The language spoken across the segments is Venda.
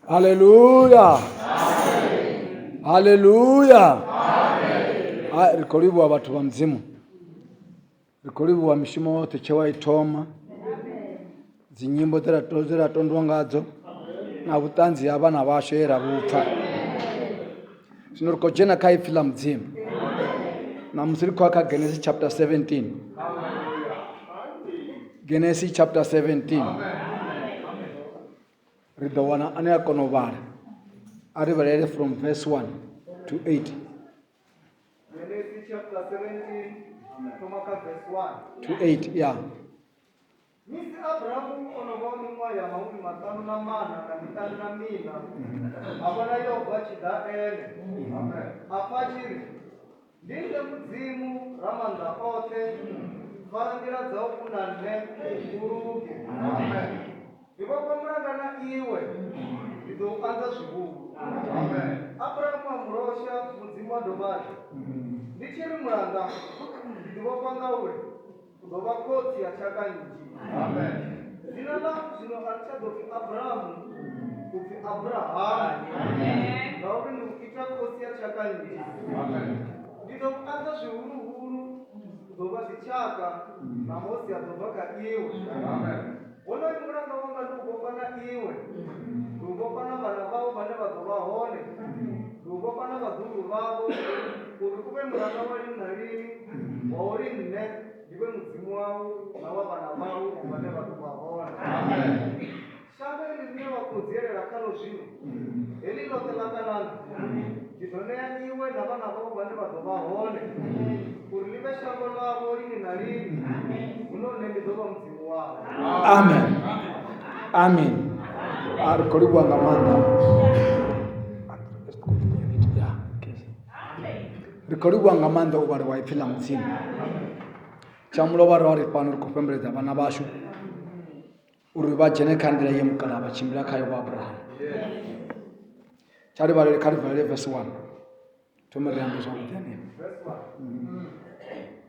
Haleluya, haleluya. Hai, ri khou livhuwa vhathu vha Mudzimu, ri khou livhuwa mishumo yoṱhe tshe wa i thoma, dzinyimbo dze ra dze ra tondwa ngadzo na vhuṱanzi ha vhana vhashu he ra vhu pfa. Zwino ri khou dzhena kha ipfi ḽa Mudzimu ṋamusi, ri khou ya kha Genesis chapter 17. Genesis chapter 17, ri ḓo wana ane a kona u vhala a ri vhalele from verse 1 to 8. Genesis chapter 17, thoma kha verse 1. To 8, yeah. Misi Abrahamu o no vha miṅwaha ya 54, a vhona Yehova a tshi ḓa ene. A pfa a tshi ri, Ndi nṋe Mudzimu Ramaanḓa oṱhe, fara nḓila dzau u na nṋe, u luge. Ndi vhofha mulanga na iwe, ndi ḓo u anza zwihulu. Abrahamu a mu losha, Mudzimu a dovha a ri, Ndi tshi ri mulanga, ndi vhofha ngauri u ḓo vha khotsi ya tshaka nnzhi. Dzina ḽau zwino a ḽi tsha ḓo pfi Abramu, u pfi Abrahamu, ngauri ndi u ita khosi ya tshaka nnzhi. Ndi ḓo u anza zwihuluhulu, u ḓo vha dzitshaka, na mahosi a ḓo bva kha iwe. Wonoyu mulanga wanga ndi u vhofha na iwe, ndi u vhofha na vhana vhau vhane vha ḓo vha hone, ndi u vhofha na vhaḓuhulu vhavho, uri u vhe mulanga wa lini na lini, wa uri nṋe ndi vhe Mudzimu wau na wa vhana vhau vhane vha ḓo vha hone. Shango iḽi ḽine wa khou dzielela khaḽo zwino, heḽi ḽoṱhe ḽa Kanana, ndi ḓo ṋea iwe na vhana vhau vhane vha ḓo vha hone, uri ḽi vhe shango ḽavho lini na lini, huno nṋe ndi ḓo vha Mudzimu wavho. Amen, amen. A ri khou livhuwa nga maanḓa, ri khou livhuwa nga maanḓa u vhaliwa ipfi ḽa Mudzimu. Tsha mulovha ro ri fhano ri khou fhembeledza vhana vhashu uri vha dzhene kha nḓila ye mukalaha vha tshimbila khayo vho Abrahamu. Tsha ri vhalele, kha ri valele verse 1 thome ri ambe zwavhuḓi hanefho. Verse 1.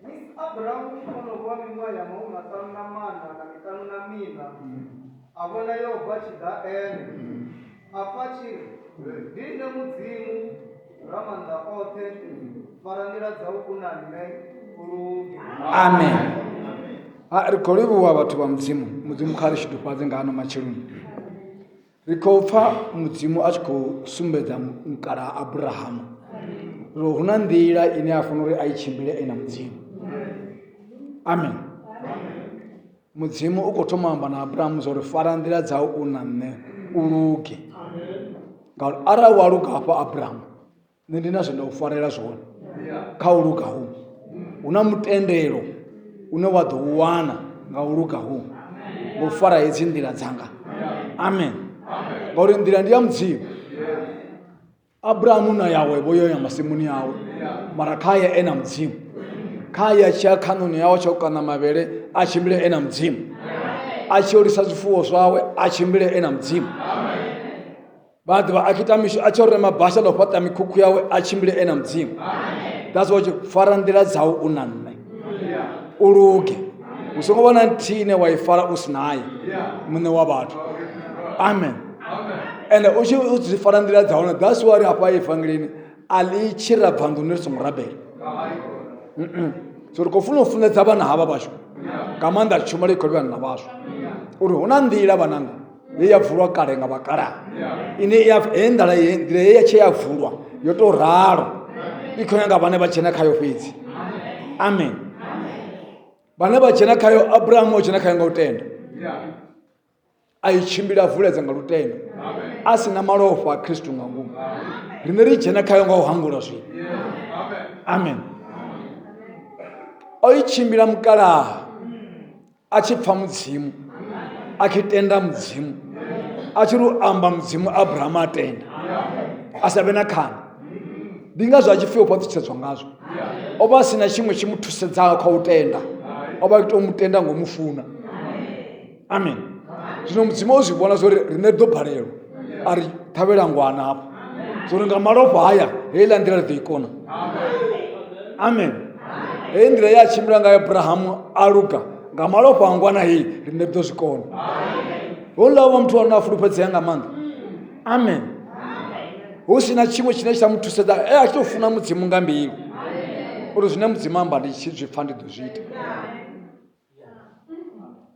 Misi Abrahamu o no vha miṅwaha ya 54, a vhona Yehova a tshi ḓa ene, a pfa a tshi ri, Ndi nṋe Mudzimu Ramaanḓa oṱhe, fara nḓila dzau u na nṋe, u luge. Amen. Ha, ri khou livhuwa vhathu vha Mudzimu. Mudzimu kha ri shudufhadze nga ano matsheloni. Ri khou pfa Mudzimu a tshi khou sumbedza mukalaha Abrahamu uri hu na nḓila ine a fanela uri a i tshimbile e na Mudzimu. Amen. Mudzimu u khou thoma u amba na Abrahamu zwa uri fara nḓila dzau u na nṋe u luge, ngauri arali wa luga hafha Abrahamu, nṋe ndi na zwe nda u farela zwone kha u luga hu hu na mutendelo une wa ḓo u wana nga u luga hu nga u fara hedzi nḓila dzanga. Amen. Ngauri nḓila ndi ya Mudzimu. Abrahamu na yawe vho yo ya masimuni awe, mara khaye e na Mudzimu. Khaye a tshi ya khanoni yawe tsha u kaṋa mavhele a tshimbile e na Mudzimu, a tshi olisa zwifuwo zwawe a tshimbile e na Mudzimu. Vha ḓivha a tshi ita mishu a tshi rema basha ḽa u fhaṱa mikhukhu yawe a tshimbile e na Mudzimu. That's why fara nḓila dzau u na nṋe u luge, hu songo vha na nthihi ine wa i fara u si naye muṋe wa vhathu. Amen. Ende u tshi u dzi fara nḓila dza hone, that's why ri hafha evangelini a ḽi tshi ra bva nḓuni ri songo rabela. So ri khou funa u funḓedza vhana havha vhashu nga maanḓa tshumelo i khou livhana na vhaswa uri hu na nḓila vhananga. Ye ya vulwa kale nga vhakalaha. Ine ya he nḓala ye nḓila ye ya tshe ya vulwa yo to ralo. I khou nyanga vhane vha dzhena khayo fhedzi. Amen. Vhane vha dzhena khayo, Abrahamu o dzhena khayo nga u tenda. A i tshimbila a vuledza nga lutendo. A si na malofha a Kristu nga ngomu. Riṋe ri dzhena khayo nga u hangula zwino. Amen. O i tshimbila mukalaha a tshi pfa Mudzimu, a tshi tenda Mudzimu, a tshi ri u amba Mudzimu Abrahamu a tenda, a sa vhe na khani. Ndi ngazwo a tshi pfi o fhaṱutshedzwa ngazwo. O vha a si na tshiṅwe tshi mu thusedzaho kha u tenda, o vha a tshi tou mu tenda ngo mu funa. Amen. Zwino Mudzimu o zwi vhona zwo ri riṋe ri ḓo balelwa, a ri ṱhavhela ngwana hafha, zwo ri nga malofha haya heiḽa nḓila ri ḓo i kona. Amen. Heyi nḓila ye a tshimbila nga Abrahamu a luga nga malofha a ngwana heyi riṋe ri ḓo zwi kona. Houḽa o vha muthu ane a fulufhedzea nga maanḓa. Amen. Hu si na tshiṅwe tshine tsha mu thusedza e a tshi tou funa Mudzimu nga mbilu uri zwine Mudzimu amba ndi tshi zwi pfa ndi ḓo zwi ita.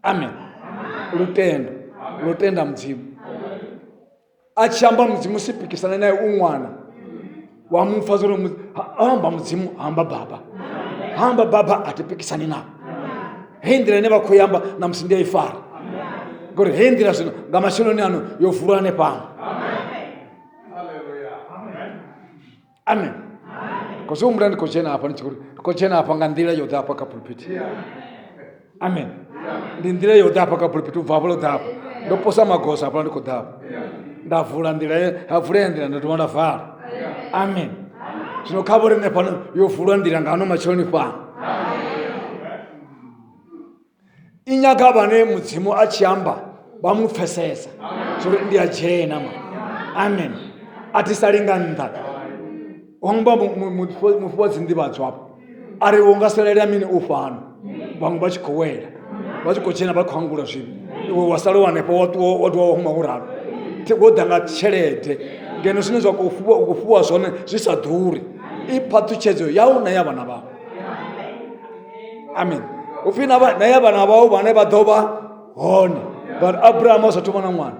Amen. Lutendo, lutenda Mudzimu. A tshi amba Mudzimu si pikisane naye u ṅwana wa mu pfa zwo ri amba Mudzimu amba baba, amba baba a thi pikisani nao. Heyi nḓila ine vha khou amba na musi ndi a i fara ngori heyi nḓila zwino nga matsheloni ano yo vulwa hanefhano. Amen. Khou zwi humbula ndi khou dzhena hafha ndi tshi khou ri khou dzhena hafha nga nḓila yo ḓa hafha kha pulpit. Amen. Ndi nḓila yo ḓa hafha kha pulpit u bva hafha ḓa hafha. Ndo posa magosa hafha ndi khou ḓa hafha. Nda vula nḓila ye ha vulea nḓila nda dovha nda vala. Amen. Zwino kha vho riṋe fhano yo vulwa nḓila nga ano matsheloni fhano. I nyaga vhane Mudzimu a tshi amba vha mu pfesesa zwo uri ndi a dzhena ma. Amen. A thi sali nga nnḓa. Ho amba mufhi wa dzinḓivhadzo hafho a ri wo nga salela mini u fhano vhaṅwe vha tshi khou wela vha tshi khou dzhena vha khou hangula zwivhi iwe wa sala u hanefho wa ṱuwa wa dovha wa huma u ralo wo ḓa nga tshelede ngeno zwine zwa khou fhiwa u khou fhiwa zwone zwi sa ḓuri i phaṱhutshedzo yau na ya vhana vhau. Amen. U pfi na ya vhana vhau vhane vha ḓo vha hone ngauri Abrahamu a sa thoma na ṅwana.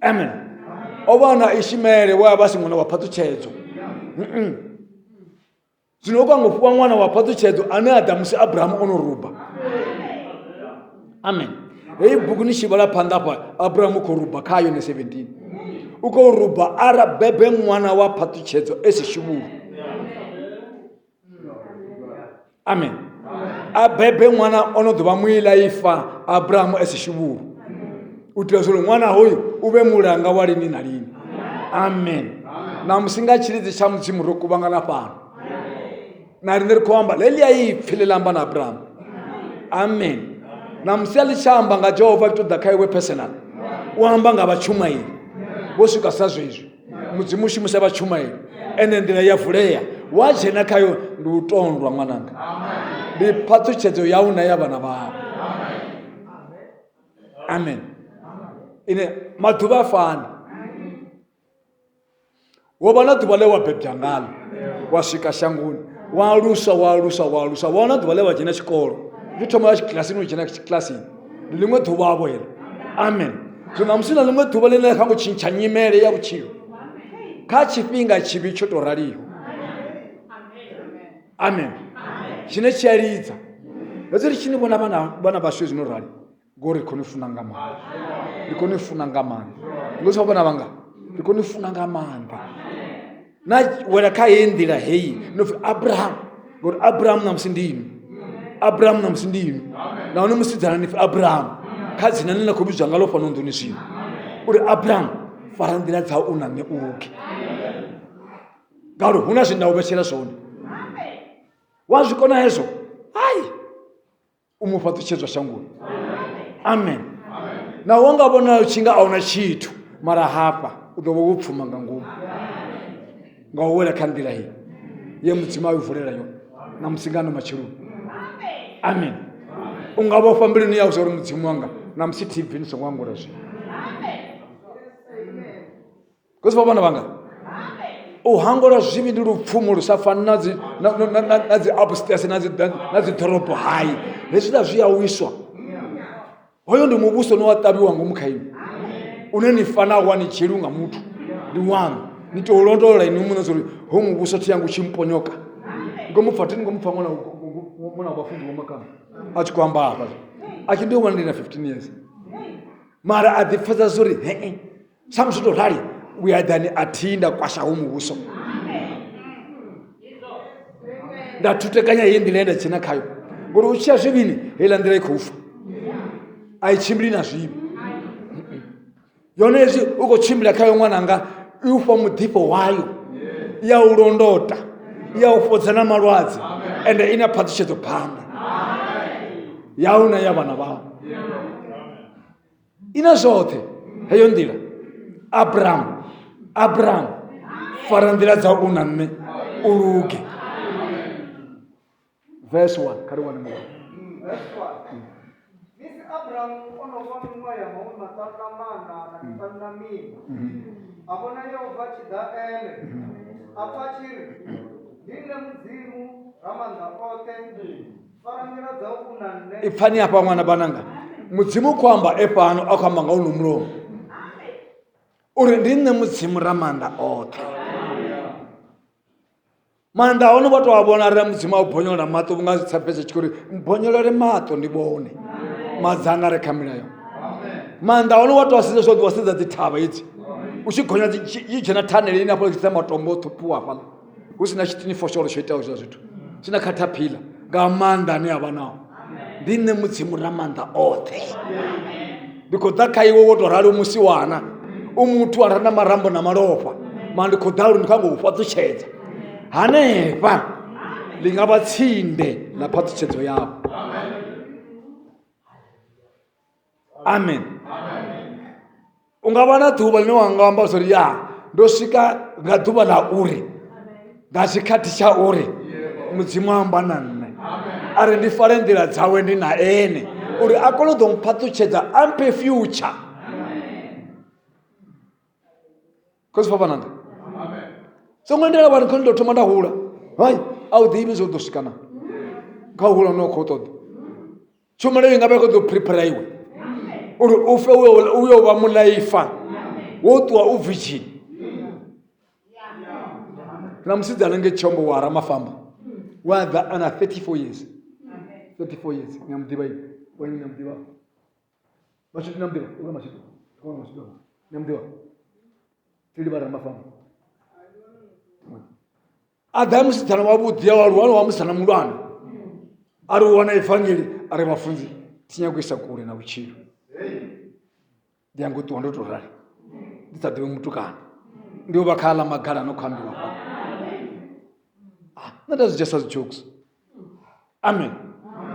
Amen. O vha na Ishmaele we a vha si ṅwana wa phaṱhutshedzo. Zwino u kwango fhiwa ṅwana wa phaṱhutshedzo ane a ḓa musi Abrahamu o no ruba. Amen. Heyi bugu ni tshi vhala phanḓa hafha Abrahamu u khou ruba kha yone 17. U khou ruba ara bebe ṅwana wa phaṱhutshedzo e si shuvhulu. Amen. A bebe ṅwana o no ḓo vha muilaifa Abrahamu e si shuvhulu. U itela uri ṅwana hoyu u vhe mulanga wa lini na lini. Amen. Na musi nga tshilidzi tsha Mudzimu ro kuvhangana fhano. Na riṋe ri khou amba ḽeḽia ipfi ḽe ḽa amba na Abrahamu. Amen. Na musi a ḽi tshi amba nga Jehova ḽi tou ḓa kha iwe personal. U amba nga vhatshumaeli vho swika sa zwezwi. Mudzimu u shumisa vhatshumaeli ene nḓila ya vulea wa dzhena khayo ndi u tondwa ṅwananga. Ndi phaṱhutshedzo yau na ya vhana vhau. Amen. Ine maḓuvha a fani. Wo vha na ḓuvha ḽe wa bebwa ngalo wa swika shangoni wa aluswa wa aluswa wa aluswa wa wana ḓuvha ḽe wa dzhena tshikolo ndi thoma ya kilasini u dzhena kilasini ndi ḽiṅwe ḓuvha avho heḽo. Amen. Zwino ṋamusi na ḽiṅwe ḓuvha ḽine kha ngo tshintsha nyimele ya vhutshilo kha tshifhinga tshivhi tsho tou raliho. Amen. Tshine tshi a lidza hezwi ri tshi ni vhona vhana vhashu zwino rali ngori ri khou ni funa nga maanḓa, ri khou ni funa nga maanḓa ngo sa vhana vhanga ri khou ni funa nga maanḓa. Na wela kha heyi nḓila heyi no pfi Abrahamu ngori Abrahamu ṋamusi ndi inwi, Abrahamu ṋamusi ndi inwi nahone musidzana ni pfi Abrahamu kha dzina ḽine na khou vhidzwa ngalo fhano nḓuni zwino uri Abrahamu fara nḓila dzau u na nṋe u luge ngauri hu na zwine nda u vhetshela zwone. Wa zwi kona hezwo? Hai. U mu fhaṱutshedzwa shangoni. Amen. Naho nga vhona tshi nga a huna tshithu mara hafha u ḓo vha wo pfuma nga ngomu nga u wela kha nḓila heyi ye Mudzimu a i vulela yone na musi nga ano matsheloni. Amen. U nga vhofha mbiluni yau zwa uri Mudzimu wanga na musi TV ni songo hangula zwino. Khosi vha vhana vhanga u hangwelwa zwivhi ndi lupfumo lu sa fani na dzi na dzi upstairs na dzi na dzi ḓorobo hai hezwiḽa zwi a wiswa. Hoyo ndi muvhuso une wa ṱavhiwa ngomu kha inwi, une ni fana wa ni dzhieliwi nga muthu, ndi waṋu. Ni tou londola inwi muṋe zwa uri hoyu muvhuso thi yangu tshi mponyoka. Ngomupfa thi ngomupfa ṅwana ṅwana wa vhafunzi vho Makanga a tshi khou amba hafha a tshi ndi wana ndi na 15 years, mara a ḓi pfesa zwa uri hee sa musi to rali vhuyaḓani a thi nda kwasha ho muvhuso nda thutekanya heyi nḓila ye nda dzhena khayo, ngori u tshiya zwivhini heiḽa nḓila i khou fa, a i tshimbili na zwivhi. Yone hezwi u khou tshimbila khayo ṅwananga, i u fha muḓifho wayo, i ya u londota, i ya u fhodza na malwadze, ende i na phaṱhutshedzo phanḓa yau na ya vhana vhau, i na zwoṱhe heyo nḓila. Abrahamu, Abrahamu, fara nḓila dzau u na nṋe u luge. Verse 1, kha ri wane muṅwe. Verse 1. Misi Abrahamu o no vha miṅwaha ya mahumi maṱanu na maṋa na miṱanu na miṋa, a vhona Yehova a tshi ḓa ene, a pfa a tshi ri, Ndi nṋe Mudzimu Ramaanḓaoṱhe, fara nḓila dzau u na nṋe. Ipfani hafha ṅwana vhananga, Mudzimu u khou amba e fhano, a khou amba nga uno mulomo uri ndi nṋe Mudzimu Ramaanḓaoṱhe. Maanḓa a hone vha tou a vhona arali Mudzimu a u bonyola maṱo vhunga zwi tsafhesa tshi khou ri mbonyolole maṱo ndi vhone madzanga a re kha milayo. Maanḓa a hone wa tou a sedza zwavhuḓi wa sedza dzi thavha hedzi u tshi gonya i dzhena thanele ine hafhaḽa u tshi sedza matombo o ṱhuphiwa hafhaḽa hu si na tshitini fosholo tsho itaho hezwiḽa zwithu si na khathaphila nga maanḓa ane a vha nao. Ndi nṋe Mudzimu Ramaanḓa oṱhe, ndi khou ḓa kha iwe wo tou rali u musiwana, u muthu a re na marambo na malofha, mara ndi khou ḓa uri ndi khou nyanga u fhaṱutshedza hanefha ḽi nga vha tsinde ḽa phaṱhutshedzo yau. Amen. U nga vha na ḓuvha ḽine wa nga amba uri ya ndo swika nga ḓuvha ḽa uri nga tshikhathi tsha uri Mudzimu amba na nṋe a ri ndi fare nḓila dzawe ndi na ene uri a kone u ḓo mphaṱutshedza a mphe future. Khou zwi fhambana nda songo lindela vhari khou ndo thoma nda hula, hai a u ḓivhi zwo ḓo swika na kha u hula no khou ṱoḓa tshumelo i nga vha i khou ḓo prepare iwe uri u fe u yo vha mulaifa wo ṱuwa u virgin. Na musidzana nge tshombo wa Ramafamba wa ḓa ana 34 years, 34 years ni a mu ḓivha iwe wani ni a mu ḓivha Mashudu ni a mu ḓivha u Mashudu Mashudu ni a mu ḓivha tsili vha Ramafamba a ḓa musidzana wavhuḓi ya aluwa wa musidzana muhulwane a ri u wana evangeli a ri vhafunzi thi nyagi u isa kule na vhutshilo, ndi yango ṱuwa ndo tou rali ndi sa ḓivhi mutukana, ndi u vha kha aḽa magala no khou ambiwa fhano. Nṋe nda zwi dzhia sa dzi jokes. Amen.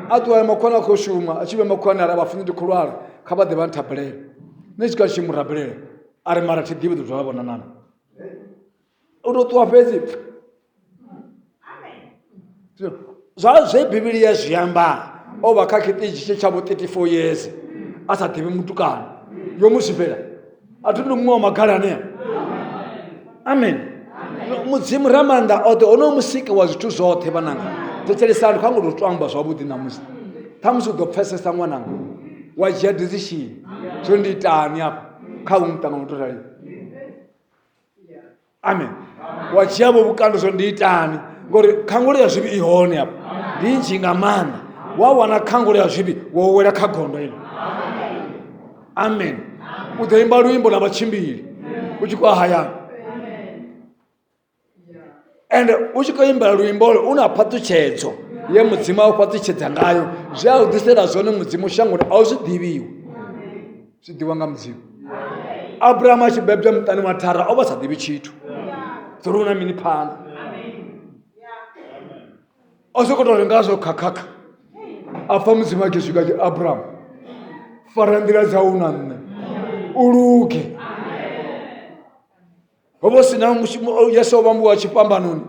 A ṱuwa ya makhwani a khou shuma a tshi vhe makhwani a ri vhafunzi ndi khou lwala kha vha ḓe vha nthabelele. Nṋe tshi kha tshi mu rabelela a ri mara thi ḓivhi ḓo dovha vhonanana. U tou ṱuwa fhedzi zwa zwe bivhili ya zwi amba o vha kha tshiṱitshi tshe tsha vho 34 years a sa ḓivhi mutukana yo mu swifhela a thi ndi muṅwe wa magala anea. Amen. Mudzimu Ramaanḓa oṱhe hono musiki wa zwithu zwoṱhe vhananga thetshelesani kha ngo tou to amba zwavhuḓi ṋamusi ṱhamusi u ḓo pfesesa ṅwananga wa dzhia decision zwo ndi itani afha kha u muṱangano to rali. Amen. Wa dzhia vho vhukando zwo ndi itani ngori khangolo ya zwivhi i hone afha ndi nnzhi nga maanḓa wa wana khangolo ya zwivhi wo wela kha gondo ino. Amen. U ḓo imba luimbo ḽa vhatshimbili u tshi khou hayani ende u tshi khou imbela luimbo u na phaṱhutshedzo ye Mudzimu a u fhaṱutshedza ngayo zwi a u ḓisela zwone Mudzimu shangoni a u zwi ḓivhiwi zwi ḓivha nga Mudzimu. Abrahamu a tshi bebwa muṱani wa Thara o vha sa ḓivhi tshithu zwo uri hu na mini phanḓa, o sokou tou ri ngazwo khakhakha a pfa Mudzimu a tshi swika tshi Abrahamu fara nḓila dzau na nṋe u luge. Ho vha hu si na mushumo, Yesu o vhambiwa tshifhambanoni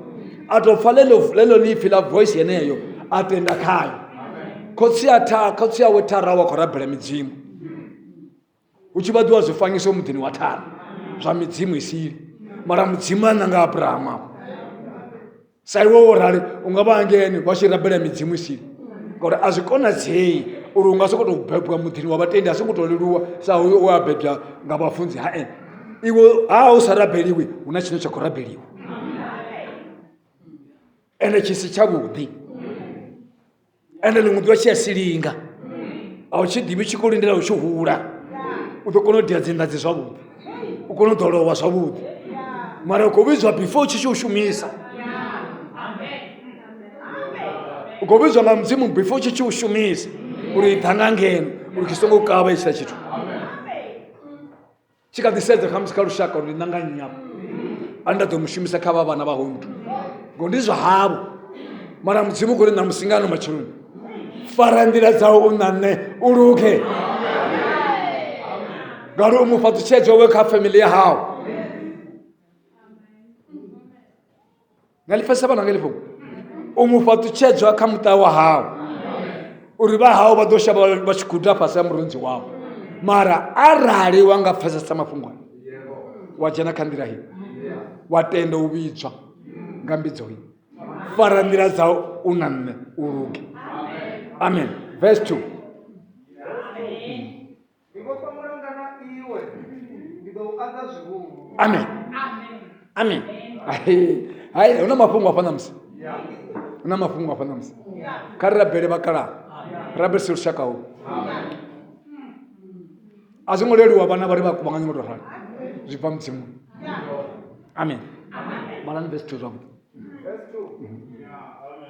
a tou pfa ḽeḽo ḽeḽo ḽipfi ḽa voice yeneyo a tenda khayo. Khotsi a tha khotsi awe Thara wa khou rabela midzimu hu tshi vhaḓiwa zwifanyiso muḓini wa Thara zwa midzimu i sili, mara mudzimu a nanga Abrahamu afho. Sa iwe wo rali u nga vha hangeni vha tshi rabela midzimu i sili, ngauri a zwi konadzei Uri u nga sokou tou bebwa muḓini wa vhatendi a songo tou leluwa sa hoyo we a bebwa nga vhafunzi ha ene. Iwe ha u sa rabeliwi hu na tshine tsha khou rabeliwa ende tshi si tshavhuḓi, ende ḽiṅwe ḓuvha tshi a silinga a u tshi ḓivhi tshi khou lindela u tshi hula u ḓo kona u dia dzinḓadzi zwavhuḓi u kone u ḓolowa zwavhuḓi mara u khou vhidzwa before u tshi tshi u shumisa u khou vhidzwa nga mudzimu before u tshi tshi u shumisa uri ḓa nga ngeno uri tshi songo kavha hetshiḽa tshithu tshi kha ḓi sedza khamusi kha lushaka uri ndi nanga nnyi afha ane nda ḓo mu shumisa kha vha vhana vha hoyu muthu ngo ndi zwa havho mara mudzimu khou ri ṋamusi ngano matsheloni fara nḓila dzau u na nṋe u luge ngauri u mu fhaṱutshedza we kha family ya hau Nga ḽi pfesesa vhana nga ḽi fhungo u mu fhaṱutshedzwa kha muṱa wa hau uri vha hau vha ḓo shavha vha tshi guda fhasi ha murunzi wau mara arali wa nga pfesesa mafhungo wa dzhena kha nḓila heyi wa tenda u vhidzwa nga mbidzo heyi fara nḓila dzau u na nṋe u luge amen verse 2 Ndi vhofha mulanga na iwe, ndi ḓo u adza zwihulu. Amen. Amen. Hai, hu na mafhungo hafha ṋamusi. Hu na mafhungo hafha ṋamusi. Kha ri rabele vhakalaha. Rabelise lushaka hu. A zwo ngo leluwa vhana vha ri vha kuvhanganye ngo tou ralo. Zwi bva Mudzimuni. Amen. Vhalani verse 2 zwavhuḓi. Verse 2.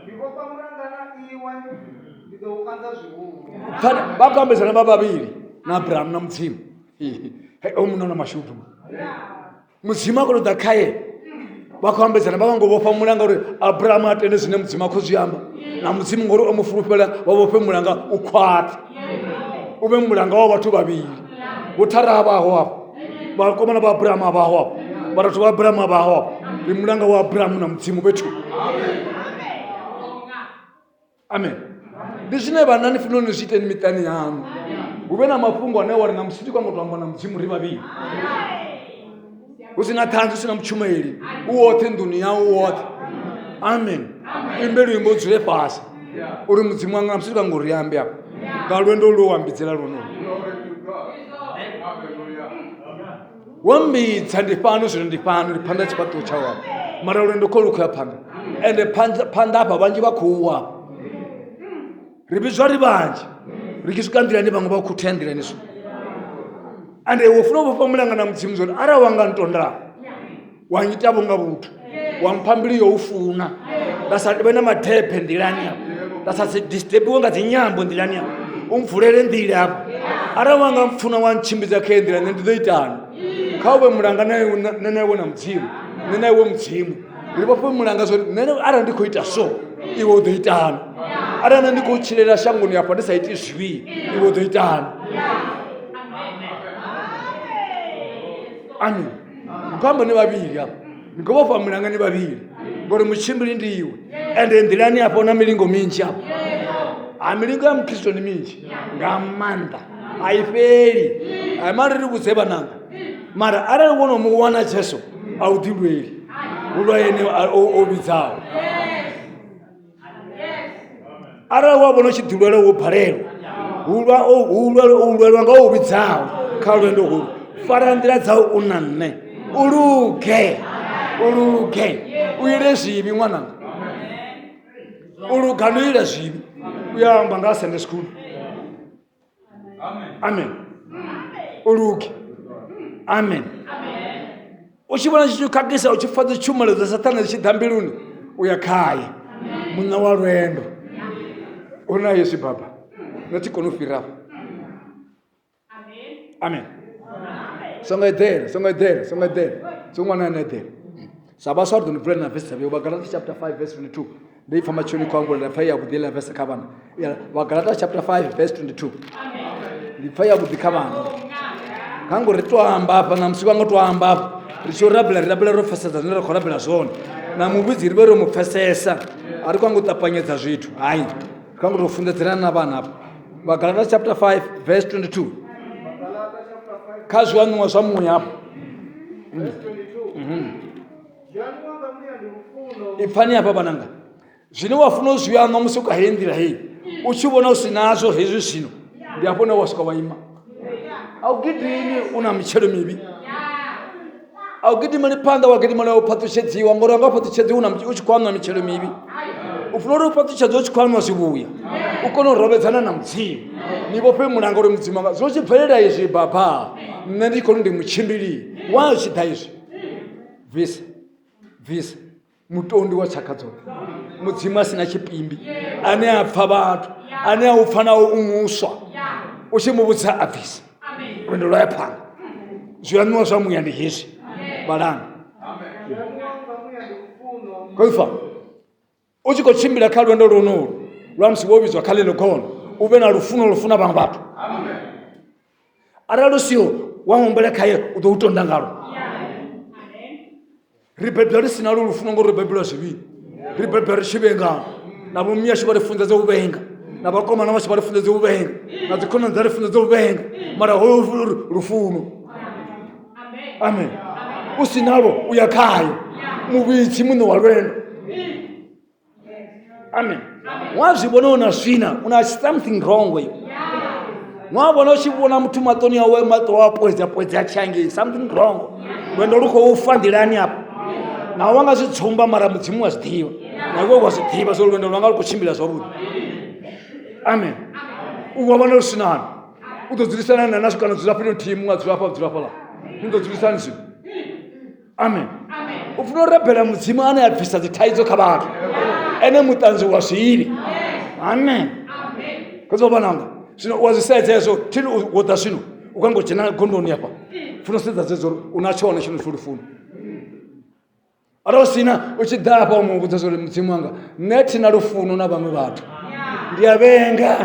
Ndi vhofha mulanga na iwe, ndi ḓo u anza zwihulu. Pfana vha khou ambedzana vha vhavhili na Abrahamu na Mudzimu. Hey, o munna una mashudu. Mudzimu a khou tou ḓa khaye vha khou ambedzana vha vha ngo vhofha mulanga uri Abrahamu a tende zwine Mudzimu a khou zwi amba na Mudzimu ngori o mu fulufhela vha vhofhe mulanga u khwaṱhe u vhe mulanga wa vhathu vhavhili vho Thara vhaho afho vhakomana vha Abrahamu a vhaho afho vharathu vha Abrahamu a vhaho afho ndi mulanga wa Abrahamu na Mudzimu vhethu amen ndi zwine vhanna ni funa ni zwi iteni miṱani yaṋu hu vhe na mafhungo ane wa ri na musi ndi kwango to amba na mudzimu ri vhavhili hu si na ṱhanzi hu si na mutshumeli u woṱhe nḓuni yau u woṱhe amen imbe luimbo dzule fhasi uri mudzimu wanga na musi ndi kwango ri ambe afha nga lwendo lu wa mbidzela lwonolu wo mbidza ndi fhano zwino ndi fhano ndi phanḓa tshifhaṱuwo tsha wavho mara lwendo kho lu khou ya phanḓa ende phanḓa hafha vhanzhi vha khou wa ri vhidzwa ri vhanzhi ri tshi swika nḓilani vhaṅwe vha khuthea nḓilani so ende wo funa u vhofha mulanga na mudzimu zwori arali wa nga ntonda wa ngita vho nga vhuthu wa mpha mbilu yo u funa nda sa vhe na madephe nḓilani afho nda sa si disturbiwe nga dzinyambo nḓilani afho u mvulele nḓila afho arali wa nga mpfuna wa ntshimbidza kha nḓila nṋe ndi ḓo itani kha u vhe mulanga nṋe na iwe na mudzimu nṋe na iwe mudzimu ri vhofhe mulanga zwo nṋe arali ndi khou ita so iwe u ḓo itani arali nṋe ndi khou tshilela shangoni afha ndi sa iti zwivhi iwe u ḓo itani amen Ni khou amba ni vhavhili hafha ni khou vhofha mulanga ni vhavhili ngori mutshimbili ndi iwe ende nḓilani hafha na milingo minzhi hafha ha milingo ya mukristo ndi minzhi nga maanḓa a i fheli ai mara ri vhudze vhananga mara arali wo no mu wana Jesu a u ḓilweli hu lwa ene o vhidzaho arali wa vhona u tshi ḓilwela wo balelwa hulwa u lwelwa nga u vhidzaho kha lwendo holu fara nḓila dzau u na nṋe u luge u luge u ile zwivhi ṅwananga u luga ndi u ila zwivhi u ya amba nga sunday school amen u luge amen u tshi vhona tshi khakhisa u tshi pfa dzi tshumelo dza sathane dzi tshi ḓa mbiluni u ya khaye muṋe wa lwendo hu na yesu baba nṋe thi koni u fhira afho amen songo eḓela songo eḓela songo eḓela songo ṅwana ane eḓela sa vhaswa ri ḓo ni vulela na vesi dza vheo vhagalata chapter 5 verse 22 ndi ipfa matsheloni khou angula nda pfa i yavhuḓi iḽa vese kha vhana vhagalata chapter 5 verse 22 ndi pfa yavhuḓi kha vhana kha ngo ri to amba afha na musi vha ngo to amba afha ri tshi rabela ri rabela ro pfesesa zwine ra khou rabela zwone na muvhidzi ri vhe ro mu pfesesa a ri kwango ṱapanyedza zwithu hai ri kwango tou funḓedzelana na vhana afha vhagalata chapter 5 verse 22 kha zwiwanyiwa zwa muya afha ipfani hafha vhananga zwine wa funa u zwi aṋwa musi u kha heyi nḓila heyi u tshi vhona u si nazwo hezwi zwino Ndi hafho hune wa swika wa ima. A u gidimi u na mitshelo mivhi, a u gidimeli phanḓa, wa gidimela u phaṱhutshedziwa, ngori a nga phaṱhutshedziwa u tshi khou aṋwa mitshelo mivhi. U funa uri u phaṱhutshedziwa u tshi khou aṋwa zwivhuya, u kone u rovhedzana na Mudzimu, ni vhofhe mulanga uri Mudzimu anga zwo tshi bvelela izwi baba, nṋe ndi khou ndi mutshimbili wa tshi ḓa izwi. Bvisa, bvisa mutondi wa tshakha dzoṱhe, Mudzimu a si na tshipimbi, ane a pfa vhathu, ane a u pfa naho u muswa, u tshi mu vhudza a bvisa lwendo lwa ya phanḓa. Zwiaṋwiwa zwa muya ndi hezwi, vhalani khou pfa u tshi khou tshimbila kha lwendo lwonolu lwa musi wo vhidzwa kha ḽeḽo gono, u vhe na lufuno lu funa vhaṅwe vhathu. Arali u siho wa humbela khaye, u ḓo u tonda ngalo. Ri bebwa ri si na lufuno ngori ri bebelwa zwivhini, ri bebwa ri tshi vhengana. Na vho miyashu vha ri funzedza u vhenga, na vhakomana vhashu vha ri funzedza u vhenga, na dzikhonani dza ri funzedza u vhenga, mara hoyo lufuno, amen, u si nalwo u ya khayo muvhidzi muṋe wa lwendo, amen. Wa zwi vhona una swina, una something wrong with wa vhona u tshi vhona muthu maṱoni awe maṱo a poedza poedza a tshi something wrong, lwendo lu khou fa nḓilani afha. Naho wa nga zwi tsumba, mara Mudzimu wa zwi ḓivha, na iwe wa zwi ḓivha zwo lwendo lwanga lu khou tshimbila zwavhuḓi, amen. U wa vhona lu sinani, u ḓo dzulisana na na kana dzula fhethu nthihi, muṅwe a dzula afha, dzula fhaḽa, ni ḓo dzulisani zwino, amen. U funa u rabela Mudzimu ane a bvisa dzithaidzo kha vhathu, ene muṱanzi wa zwivhi, amen. Khotsi vhananga, zwino u a zwi sedza hezwo thini wo ḓa zwino u kha ngo dzhena gondoni afha, funa u sedza dzedzo uri u na tshone tshino pfi lufuno. Arali u sina, u tshi ḓa afha u mu vhudza uri Mudzimu wanga, nṋe thina lufuno na vhaṅwe vhathu, ndi a vhenga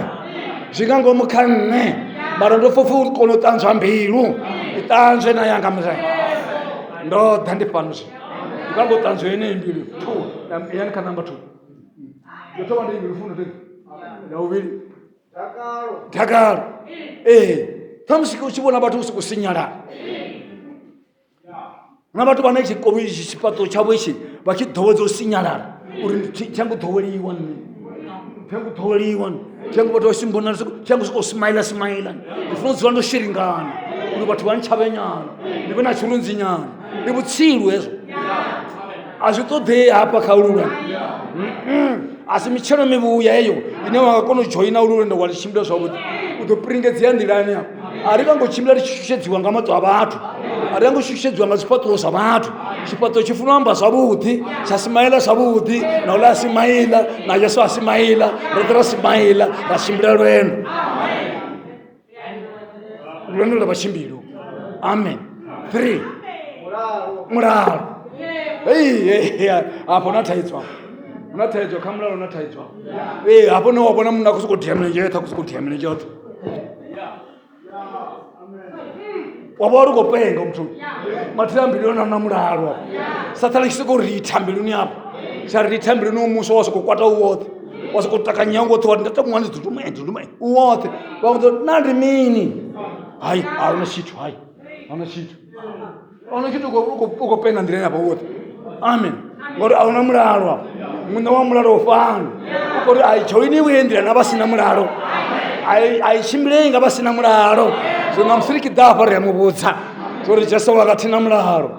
zwi nga ngomu kha nṋe, mara ndo pfa upfi u kona u ṱanzwa mbilu, i ṱanzwe na yanga Murena, ndo ḓa ndi fhano zwino, ndi kha ngo ṱanzwa yeneyi mbilu. Two yani kha number 2, yo thoma ndi lufuno, ndi ya vhuvhili dakalo. Ee, ṱhamusi u tshi vhona vhathu u sokou sinyalala, na vhathu vhane tshifhaṱuwo tshavho itshi vha tshi ḓowedza u sinyalala, uri thango ḓoweliwa nṋe, thango ḓoweliwa thango vhathu vha simbona, thango sokou smaila smaila, ndi funa u dzula ndo shiringana uri vhathu vha ntshavhe nyana, ndi vhe na tshirunzi nyana. Ndi vhutsilu hezwo, a zwi ṱoḓei hafha kha ulula. A si mitshelo mivhuya heyo ine wa nga kona u dzhoina ulu lwendo wa li tshimbila zwavhuḓi, u ḓo piringedzea nḓilani afho. A ri ngo tshimbila ri tshi shushedziwa nga maṱo a vhathu, a ri ngo shushedziwa nga zwifhaṱuwo zwa vhathu. Tshifhaṱuwo tshi funa u amba zwavhuḓi, tsha simaila zwavhuḓi, na uḽa a simaila, na Yesu a simaila, roṱhe ra simaila, ra tshimbila lwendo, lwendo lwa vhatshimbili, amen. 3 mulalo. Hei, hafho na thaidzo, hafho na thaidzo kha mulalo, na thaidzo. Ee, hafho ne wa vhona munna a khou sokou dia milenzhe yoṱhe, a khou sokou dia milenzhe yoṱhe, wa vha uri khou penga muthu mathina mbiluni na mulalo. Sathane tshi sokou ritha mbiluni afho, tsha ritha mbiluni u muswa, wa sokou kwata u woṱhe, wa sokou takanya u woṱhe, wa ndata muṅwani dzudume dzudume u woṱhe, wa vhudza na ndi mini? Hai, a huna tshithu, hai, a huna tshithu, a huna tshithu, u khou penga nḓilani afho woṱhe, amen. Ngori a huna mulalo afho, muṋe wa mulalo u fhano, u khou ri a i dzhoiniwi nḓila na vha si na mulalo, a i tshimbilei nga vha si na mulalo. Zwino na musi ri tshi ḓa hafha ri a mu vhudza uri Jesu wanga thina mulalo,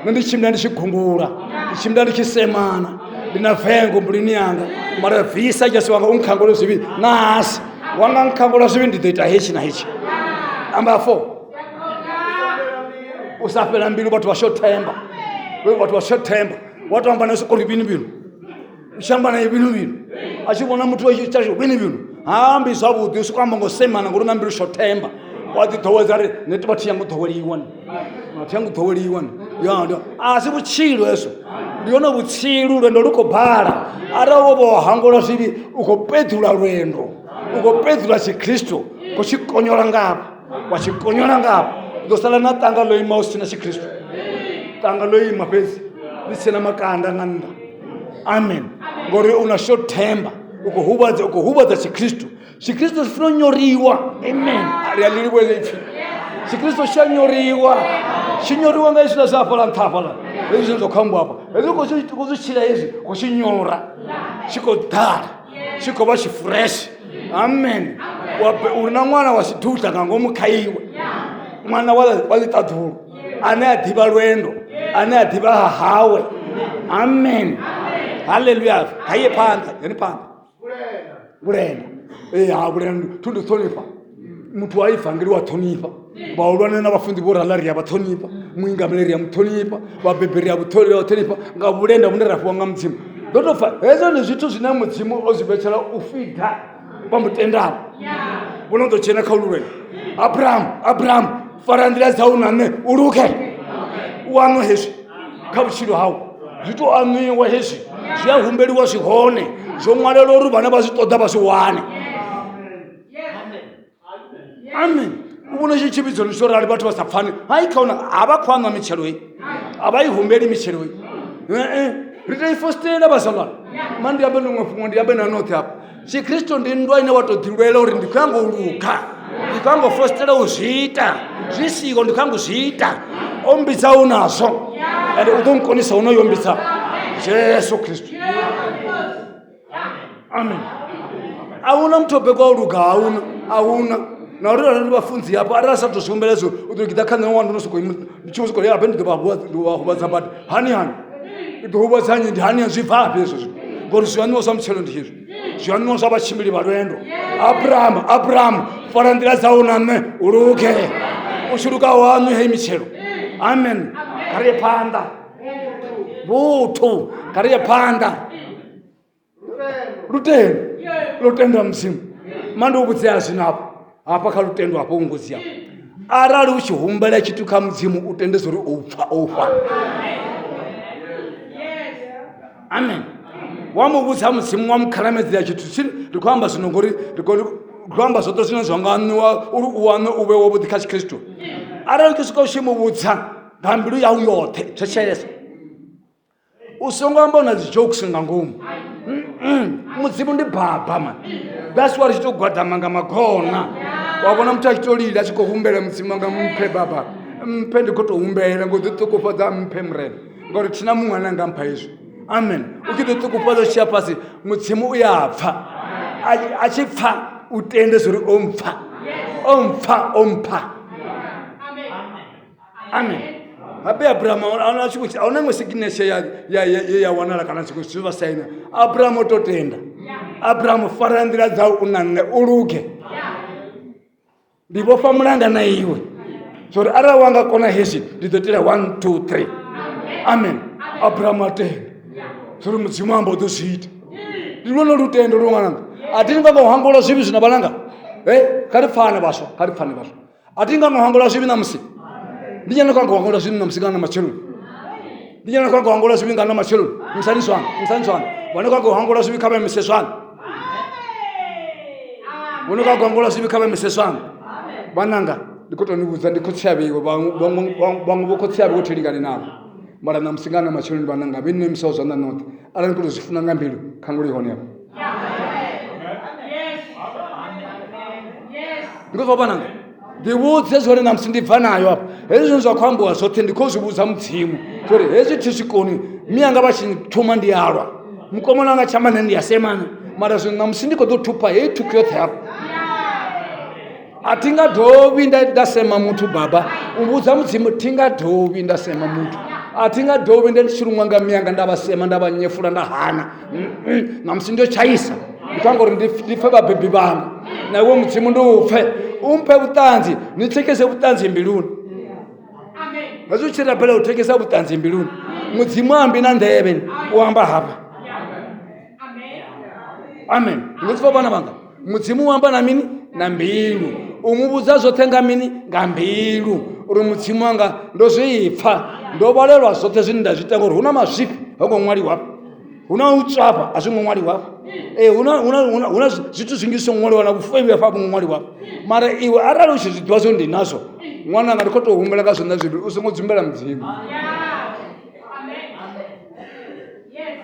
nṋe ndi tshimbila ndi tshi gungula, ndi tshimbila ndi tshi semana, ndi na vengo mbiluni yanga, mara bvisa Jesu wanga u nkhangule zwivhi, nasi wanga nkhangula zwivhi, ndi ḓo ita hetshi na hetshi. Amba 4, u sa fhela mbilu. Vhathu vha shothemba, vhathu vha shothemba, wa to amba na soko ri vhini vhinu, u tshi amba naye vhinu vhinu, a tshi vhona muthu ita vhini vhinu, ha ambi zwavhuḓi, u soko amba ngo semana ngori na mbilu shothemba. Wa ḓi ḓowedza ri nṋe tivha thi yango ḓoweliwa, ni thi yango ḓoweliwa. Ya a si vhutshilo hezwo, ndi yone vhutsilu, lwendo lu khou bala. Arali wo vha hangwelwa zwivhi, u khou peḓula lwendo, u khou peḓula tshikhristu, khou tshi konyola ngafha, wa tshi konyola ngafha, u ḓo sala na ṱanga ḽo ima, u si na tshikhristu, ṱanga ḽo ima fhedzi ḽi si na makanda nga nnḓa, amen. Ngori u na short temper, u khou huvhadza, u khou huvhadza tshikhristu. Tshikhristu tshi funa u nyoriwa, amen. Ri a ḽi livhuwe ipfi tshikhristu tshi a nyoriwa, tshi nyoriwa nga hezwiḽa zwa hafhaḽa nṱha hafhaḽa, hezwi zwine zwa khou ambiwa hafha, hezwi khou zwi tshila, hezwi khou tshi nyora, tshi khou ḓala, tshi khou vha tshi fresh, amen. Uri na ṅwana wa siduta nga ngomu kha iwe, ṅwana wa ḽiṱaḓulu ane a ḓivha lwendo, ane a ḓivha ha hawe. Amen, haleluya. Kha ye phanḓa, yeni phanḓa. Vhulenda, ee, ha vhulenda thu ndi ṱhonifha muthu wa ivangeli, wa ṱhonifha vhahulwane na vhafunzi vho rala, ri a vha ṱhonifha, muingameli ri a mu ṱhonifha, vhabebi ri a ṱhonifha nga vhulenda vhune ra fhiwa nga Mudzimu. Ndo tou pfa hezwo ndi zwithu zwine Mudzimu o zwi vhetshela u fida vha mu tendaho, vho no ḓo dzhena kha ulu lwendo. Abrahamu, Abrahamu, fara nḓila dzau na nṋe u luge, u aṋwe hezwi kha vhutshilo hau, zwi to aṋwiwa hezwi, zwi a humbeliwa, zwi hone, zwo ṅwalelwa uri vhana vha zwi ṱoḓa vha zwi wane. Amen. U vhona tshi tshivhidzoni zwo rali vhathu vha sa pfani, hai kha una a vha khou aṋwa mitshelo hei, a vha i humbeli mitshelo hei. Ee, ri tea i fostela vhazalwana. Ma ndi ambe ḽiṅwe fhungo, ndi ambe na noṱhe hafha. Tshikhristo ndi nndwa ine wa tou ḓilwela uri ndi khou yanga u luga, ndi khou yanga u fostela u zwi ita, zwi siho ndi khou yanga u zwi ita. O mbidza u nazwo, ende u ḓo nkonisa honoyo mbidza Jesu Kristo. Amen. A huna muthu o bekwa o luga, ahuna, ahuna. Na uri arali vhafunzi hafho arali a sa tou zwi humbela hezwo, u ḓo giḓa kha nṋe ṅwana ndo no sokou ima ndi tshi sokou habe ndi ḓo vha huvhadza badi. Hani hani i ḓo huvhadza nnyi? Ndi hani zwi bvafhi hezwo zwithu? Ngori zwiaṋwiwa zwa mutshelo ndi hezwi zwiaṋwiwa zwa vhatshimbili vha lwendo. Abrahamu, Abrahamu, fara nḓila dzau na nṋe u luge, u tshi luga u aṋwi hei mitshelo. Amen. Kha ri ye phanḓa, vhuthu, kha ri ye phanḓa. Lutendo, lutendo Mudzimu. Ma ndi u vhudzea zwino hafha hafha kha lutendo hafho ungozi hafha, arali u tshi humbela tshithu kha Mudzimu u tende uri o pfa, o fha. Amen. Wa mu vhudza Mudzimu, wa mu khalamedzela tshithu tshi ri khou amba zwino, ngori ri khou amba zwoṱhe zwine zwa nga aṋwiwa uri u aṋwe u vhe wavhuḓi kha Tshikhristu. Arali u tshi swika u tshi mu vhudza nga mbilu yau yoṱhe, thetshelesa, u songo amba u na dzi jokes nga ngomu. Mudzimu ndi baba man, that's why ri tshi tou gwadama nga magona, wa vhona muthu a tshi tou lila a tshi khou humbela Mudzimu anga mphe baba, mphe, ndi khou tou humbela ngo ḓiṱukufhadza, mphe Murena, ngauri thina muṅwe ane anga mpha hezwi. Amen. U tshi ḓiṱukufhadza u tshi ya fhasi, Mudzimu u ya pfa, a tshi pfa u tende zwo uri o mpfa, o mpfa, o mpha. Amen. Habe Abrahamu a tshi khou, a huna iṅwe signature ye ya wanala kana zwiṅwe zwithu vha saina. Abrahamu o to tenda. Abrahamu, fara nḓila dzau u na nṋe u luge, ndi vhofha mulanga na iwe zwo uri arali wa nga kona hezwi ndi ḓo itela 1 2 3. Amen. Abrahamu a tenda zwo uri Mudzimu amba u ḓo zwi ita. Ndi lwone lutendo lwo ṅwananga. A thi nga ngo hangula zwivhi zwino vhananga. Kha ri pfane vhaswa, kha ri pfane vhaswa. A thi nga ngo hangula zwivhi ṋamusi, ndi nyana khou hangula zwivhi ṋamusi kana matsheloni, ndi nyana khou hangula zwivhi nga na matsheloni. Musani zwanḓa, musani zwanḓa. Vhane khou hangula zwivhi kha vha imise zwanḓa, vhone khou hangula zwivhi kha vha imise zwanḓa. Vhananga, ndi khou tou ni vhudza, ndi khotsi a vheiwe, vhaṅwe vho khotsi a vheiwe thi lingani navho, mara ṋamusi nga na matsheloni vhananga vhe ni imisaho zwanḓa noṱhe, arali ni khou tou zwi funa nga mbilu, khangulu i hone hafha. Ndi khou vhananga, ndi vhudze zwori ṋamusi ndi bva nayo afha, hezwi zwine zwa khou ambiwa zwoṱhe ndi khou zwi vhudza Mudzimu uri hezwi thi zwi koni. Mianga vha tshi thoma ndi alwa, mukomana wanga tshamba nṋe ndi ya semana, mara zwino ṋamusi ndi khou ḓo thupha heyi thukhu yoṱhe hafha. A thi nga dovhi nda sema muthu baba, u vhudza Mudzimu thi nga dovhi nda sema muthu, a thi nga dovhi nda ndi tshi luṅwa nga mianga nda vha sema, nda vha nyefula, nda hana. Ṋamusi ndo tshaisa, ndi khou amba uri ndi pfe vhabebi vhanga na iwe Mudzimu ndi u pfe, u mphe vhuṱanzi, ni thekese vhuṱanzi mbiluni. Hezwi u tshi rabela u thekesa vhuṱanzi mbiluni, Mudzimu ambi na nḓevhe, u amba hafha. Amen. Ndi khou vhana vhanga, Mudzimu u amba na mini? Na mbilu. U mu vhudza zwoṱhe nga mini? Nga mbilu. Uri Mudzimu wanga ndo zwi pfa, ndo vhalelwa zwoṱhe zwine nda zwi ita, ngori hu na mazwifhi ho ngo ṅwaliwa hafha, hu na u tswafha a zwi ngo ṅwaliwa hafha, ee, hu na zwithu zwinzhi zwi songo ṅwaliwa, na vhufevhi hafha a vhu ngo ṅwaliwa hafha. Mara iwe arali u tshi zwi ḓivha zwo ndi nazwo, ṅwananga, ndi khou tou humbela nga zwanḓa zwivhili, u songo dzumbela Mudzimu.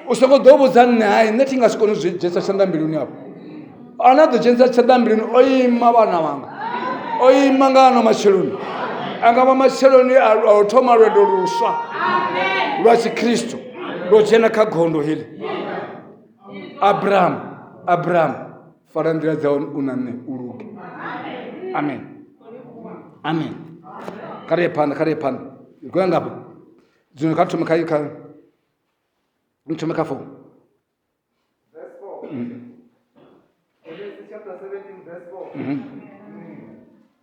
U songo ḓo vhudza nṋe hai, nṋe thi nga si kone u zwi dzhenisa tshanḓa mbiluni afho. Ane a ḓo dzhenisa tshanḓa mbiluni o ima, vhana vhanga, o ima nga ano matsheloni, a nga vha matsheloni a u thoma lwendo luswa lwa Tshikhristu, lwo dzhena kha gondo heḽi. Abrahamu, Abrahamu, fara nḓila dzau u na nṋe u luge. Amen, amen. Kha ri ye phanḓa, kha ri ye phanḓa. Ri khou ya ngafhi zwino? Kha thome kha ni thome kha 4. Verse 4. Genesis chapter 17 verse 4.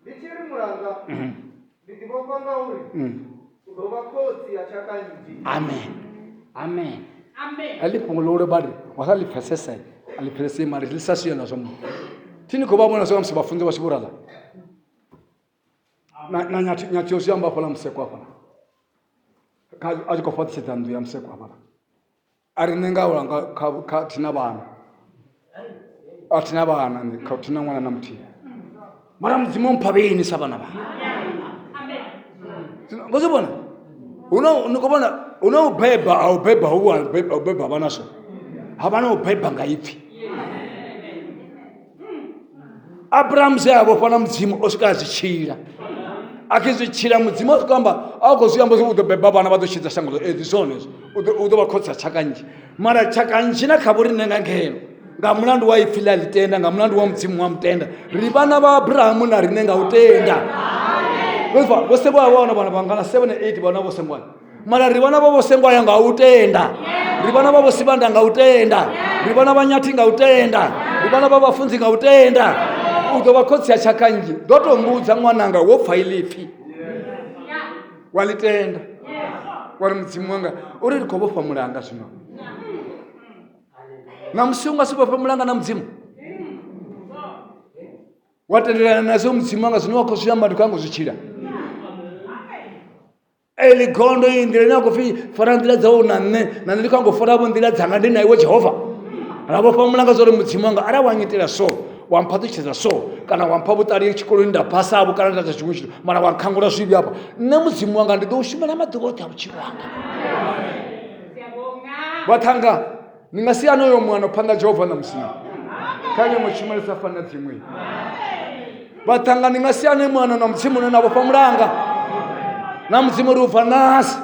Ndi tshi ri mulanga, ndi ḓi vhofha ngauri u ḓo vha khotsi ya tshaka nnzhi. Amen, amen. Heḽi fhungo ḽo uri vha ri wa sa ḽi pfesese a ḽi pfesesi, mara ḽi sa sia nazwo muṅwe thi ni khou vha vhona zwa musi vhafunzi vha tshi vho rala na nyathi nyathi yo zwi amba hafhaḽa museko hafhaḽa kha a tshi khou fhaṱutshedza nnḓu ya museko hafhaḽa. A ri nṋe nga lwanga kha thina vhana, a thina vhana nṋe kha thina ṅwana na muthihi, mara Mudzimu o mpha vheni sa vhana vhanga. Ngo zwi vhona hu na ni khou vhona hu na u beba a u beba hu a u beba vhana so ha vha na u beba nga ipfhi. Abrahamu zwe a vhofha na Mudzimu o swika a zwi tshila, a tshi zwi tshila Mudzimu a swika amba a khou zwi amba u ḓo beba vhana vha ḓo tshidza shango ḽo ndi zwone hezwo u ḓo vha khotsi a tshaka nnzhi, mara tshaka nnzhi na kha vho riṋe nga ngeno nga mulandu wa ipfhi ḽa ḽi tenda, nga mulandu wa Mudzimu wa mutenda, ri vhana vha Abrahamu na riṋe nga u tenda. Vho sengwa vha wana vhana vhangana 7 8 vhana vho sengwa, mara ri vhana vha vho sengwaya nga u tenda, ri vhana vha vho sivhanda nga u tenda, ri vhana vha nyathi nga u tenda, ri vhana vha vhafunzi nga u tenda. U ḓo vha khotsi ya tshaka nnzhi. Ḓo tou mbudza ṅwananga wo pfa iḽi pfhi wa ḽi tenda wa ri Mudzimu wanga uri ri khou vhofha mulanga zwino. Na musi u nga si vhofhe mulanga na Mudzimu wa tendelana nazwo, Mudzimu wanga zwine wa khou zwi amba ndi khou anga u zwi tshila. Eli gondo iyi nḓila ine a khou pfhi fara nḓila dzau na nṋe, na nṋe ndi khou ango fara vho nḓila dzanga ndi na iwe Jehova. Ra vhofha mulanga zwa uri Mudzimu wanga arali wa ngitela so, wa mphaṱutshedza so, kana wa mpha vhuṱali tshikoloni nda phasavho kana nda ita tshiṅwe tshithu, mara wa nkhangula zwivhi hafha, nṋe Mudzimu wanga ndi ḓo u shumela maḓuvha oṱhe a vhutshilo hanga. Vhaṱhannga ni nga si ane uyo muano phanḓa Jehova ṋamusi kha nyambo tshumelo sa fani na dziṅwe. Vhaṱhannga ni nga si ane muano na Mudzimu une na vhofha mulanga na Mudzimu uri u bva ṋahasi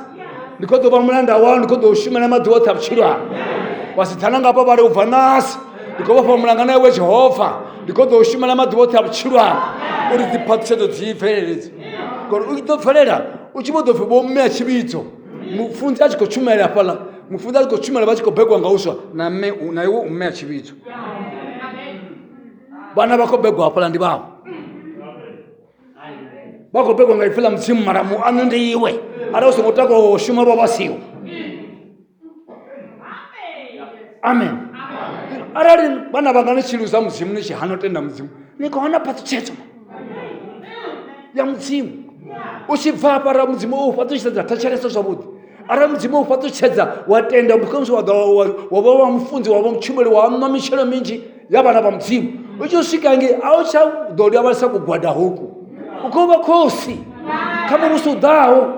ndi khou ḓo vha mulanda wau, ndi khou ḓo u shumela maḓuvha oṱhe a vhutshilo hanga. Vhasidzana nga hafha vha ri u bva ṋahasi ndi khou vhofha mulanga na iwe Jehova, ndi khou ḓo u shumela maḓuvha oṱhe a vhutshilo hanga, uri dzi phaṱhutshedzo dzi bvelele dzi, ngori u ḓo bvelela u tshi vho ḓo pfhi vho mme a tshivhidzo, mufunzi a tshi khou tshumela hafhaḽa, mufunzi a tshi khou tshumela vha tshi khou begwa nga uswa na mme na iwe u mme a tshivhidzo, vhana vha khou begwa hafhaḽa ndi vhao, vha khou begwa nga ipfhi ḽa Mudzimu, mara muaṋu ndi iwe arali u songo takuwa wa shuma vha vha siho. Amen. Arali vhana vhanga ni tshi luza Mudzimu, ni tshi hana u tenda Mudzimu, ni khou hana phaṱhutshedzo ya Mudzimu. U tshi bva hafha arali Mudzimu o u fhaṱutshedza, thetshelesa zwavhuḓi, arali Mudzimu o u fhaṱutshedza wa tenda, khamusi wa ḓo wa vha wa mufunzi, wa vha mutshumeli, wa nwa mitshelo minzhi ya vhana vha Mudzimu, u tshi swika ngei a u tsha ḓo lavhelesa kugwada hoku, u khou vha khosi kha muvhuso u ḓaho.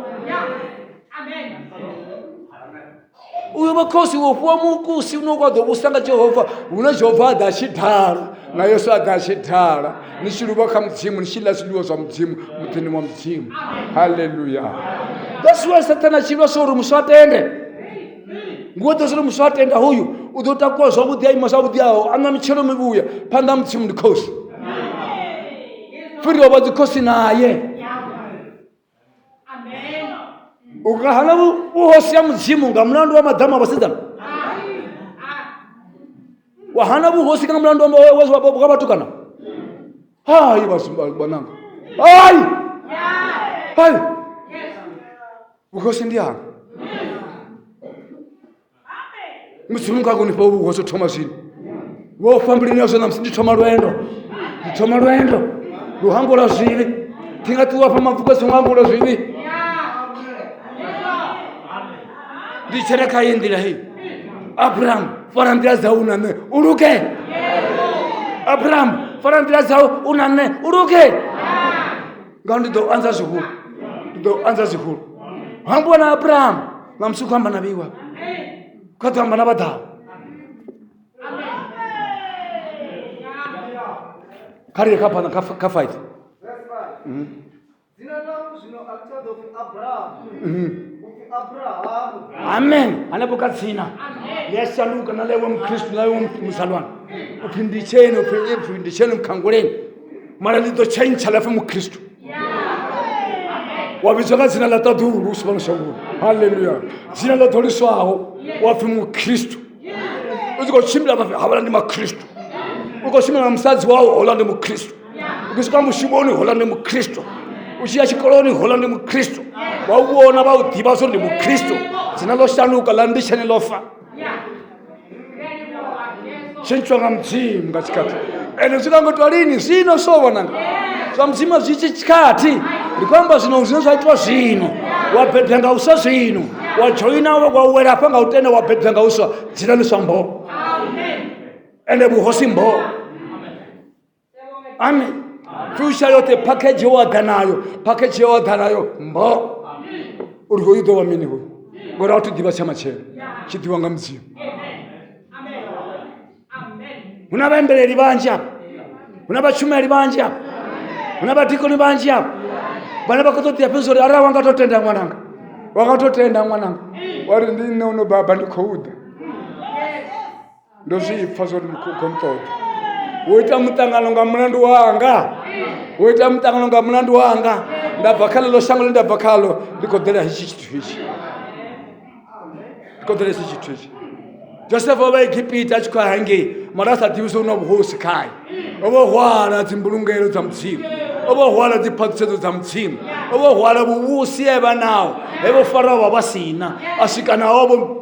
Uyo vha khosi wo fhiwa mukusi une wa ḓo vhusa nga Jehova, hune Jehova a ḓa a tshi dala na Yesu a ḓa a tshi dala, ni tshi luvha kha Mudzimu, ni tshi ḽa zwiḽiwa zwa Mudzimu muḓini wa Mudzimu. Haleluya! That's why Sathane a tshi lwa so uri muswa a tende, ngo ḓo uri muswa a tenda hoyu u ḓo takuwa zwavhuḓi a ima zwavhuḓi aho a nwa mitshelo mivhuya phanḓa ha Mudzimu ndi khosi, fhiri wa vha dzikhosi naye. U nga hana vhuhosi ha Mudzimu nga mulandu wa maḓamu a vhasidzana, wa hana vhuhosi nga mulandu wa vhatukana. Hai vhananga, hai hai, vhuhosi ndi hanga. Mudzimu nga koni fha vhuhosi u thoma zwino, wo fhambuleni nazwo ṋamusi. Ndi thoma lwendo, ndi thoma lwendo luhango lwa zwivhi, thi nga ṱuwa fha mavuko songo hangulwa zwivhi, ndi tshena kha iyi nḓila heyi. Abrahamu, fara nḓila dzau na nṋe u luge. Abrahamu, fara nḓila dzau u na nṋe u luge, ngauri ndi ḓo anza zwihulu, ndi ḓo anza zwihulu. Hambiwa na Abrahamu, ṋamusi u khou amba na vheiwa, kha ḓo amba na vha ḓaho. Kha ri ye kha phanḓa kha 5. Verse 5. Dzina ḽau zwino a ḽi tsha ḓo pfi Abramu, u pfi Abrahamu. Amen. Hanefho kha dzina ḽi a shanduka na ḽa iwe mukristu na iwe musalwana, u pfi nditsheni, u pfi nditsheni mukhanguleni. Mara ḽi ḓo tshentsha ḽa pfi mukhristu wa vhidzwa nga dzina ḽa ṱaḓulu u si fhano shangoni. Halleluya. Dzina ḽo ḓoliswaho wa pfi mukhristu. U tshi khou tshimbila vha pfi havhaḽa ndi makhristu. U khou tshimbila na musadzi wau houḽa ndi mukhristu. U tshi swika mushumoni houḽa ndi mukhristu. U tshi ya tshikoloni houḽa ndi mukhristu. Vha u vhona vha u ḓivha zwa uri ndi mukhristu. Dzina ḽo shanduka ḽa nditsheni ḽo fa. Tshentshwa nga mudzimu nga tshikhathi. Ende zwi nga ngo itwa lini zwino so vhonanga. Zwa mudzimu zwi tshi tshikhathi. Ndi khou amba zwino zwine zwa itwa zwino. Wa bebwa nga uswa zwino. Wa dzhoina wa wela hafha nga u tenda wa bebwa nga uswa. Dzina ḽiswa mbo. Ende vhuhosi mbo. Amen. Future yoṱhe package yo wa ḓa nayo, package yo wa ḓa nayo mbo. Uri hoyu ḓo vha mini hoyu. Ngori a u thi ḓivha tsha matshelo. Tshi ḓivha nga mudzimu. Hu na vhaimbeleli vhanzhi afha. Hu na vhatshumeli vhanzhi afha. Hu na vhadikoni vhanzhi afha. Vhane vha khou ṱoḓea fhedzi uri arali wa nga to tenda ṅwananga. Wa nga to tenda ṅwananga. Wa ri ndi nṋe uno baba ndi khou ḓa. Ndo zwi pfa zwa uri ndi khou nṱoḓa. Wo ita muṱangano nga mulandu wanga. Wo ita muṱangano nga mulandu wanga. Nda bva kha ḽeḽo shango ḽe nda bva khaḽo ndi khou ḓela hetshi tshithu hetshi. Ndi khou ḓela hetshi tshithu hetshi. Josefa o vha Egipita a tshi khou ya hangei mara a sa ḓivhi zwa uri hu na vhuhosi khae. O vha o hwala dzimbulungelo dza mudzimu. O vha o hwala dziphaṱhutshedzo dza mudzimu. O vha o hwala vhuvhusi he vha naho he vho Farao vha vha sina. A swika naho vho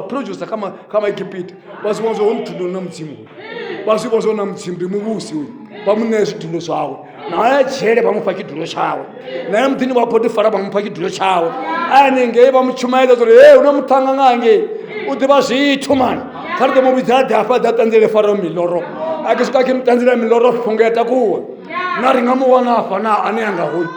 producer kha Maegipita. Vha zwi vhona zwa uri muthu ndi na mudzimu uyu. Vha zwi vhona zwa uri na mudzimu ndi muvhusi uyu. Vha mu ṋea zwidulo zwawe. Naye dzhele vha mu fha tshidulo tshawe. Naye muḓini wa Potifara vha mu fha tshidulo tshawe. A hanengei vha mu tshumaedza uri hey hu na muṱhannga nga hangei u ḓivha zwithu mani. Kha ri ḓo mu vhidza a ḓe hafha a ḓe a ṱanziele Farao miloro. A tshi swika a tshi mu ṱanziela miloro phungo ya takuwa. Na ri nga mu wana afha na ane a nga hoyu.